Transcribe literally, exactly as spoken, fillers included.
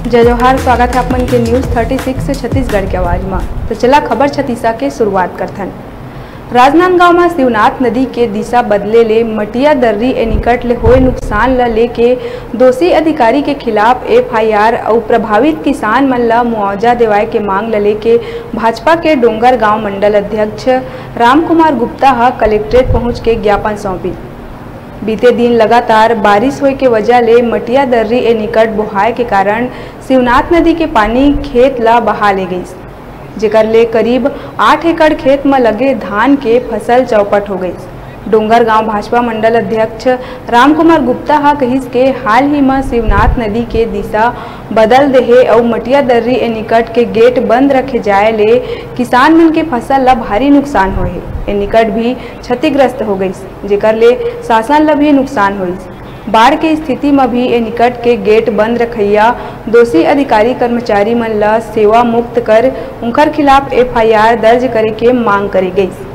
जय जोहार, स्वागत है आप मन के न्यूज़ थर्टी सिक्स छत्तीसगढ़ के आवाज म। तो चला खबर छत्तीसा के शुरुआत करथन। राजनांदगांव म शिवनाथ नदी के दिशा बदले ले मटिया दर्री एनीकट ले होए नुकसान ल लेके दोषी अधिकारी के खिलाफ एफआईआर अउ प्रभावित किसान मन ल मुआवजा देवाए के मांग ल लेके भाजपा के डोंगरगांव मंडल अध्यक्ष रामकुमार गुप्ता ह कलेक्ट्रेट पहुंच के ज्ञापन सौंपिस। बीते दिन लगातार बारिश होए के वजह ले मटिया दर्री एनीकट बोहाए के कारण शिवनाथ नदी के पानी खेत ला बहा ले गइस, जेकर ले करीब आठ एकड़ खेत म लगे धान के फसल चौपट हो गइस। डोंगरगांव भाजपा मंडल अध्यक्ष रामकुमार गुप्ता ह कहिस के हाल ही म शिवनाथ नदी के दिशा बदल देहे अउ मटिया दर्री एनीकट के गेट बंद रखे जाए ले किसान मन के फसल ला भारी नुकसान होए हे। एनीकट भी क्षतिग्रस्त हो गइस, जेकर ले शासन ला भी नुकसान होइस। बाढ़ के स्थिति म भी एनीकट के गेट बंद रखइया दोषी अधिकारी कर्मचारी मन ला सेवा मुक्त कर उंखर खिलाफ एफआईआर दर्ज करे के मांग करे गइस।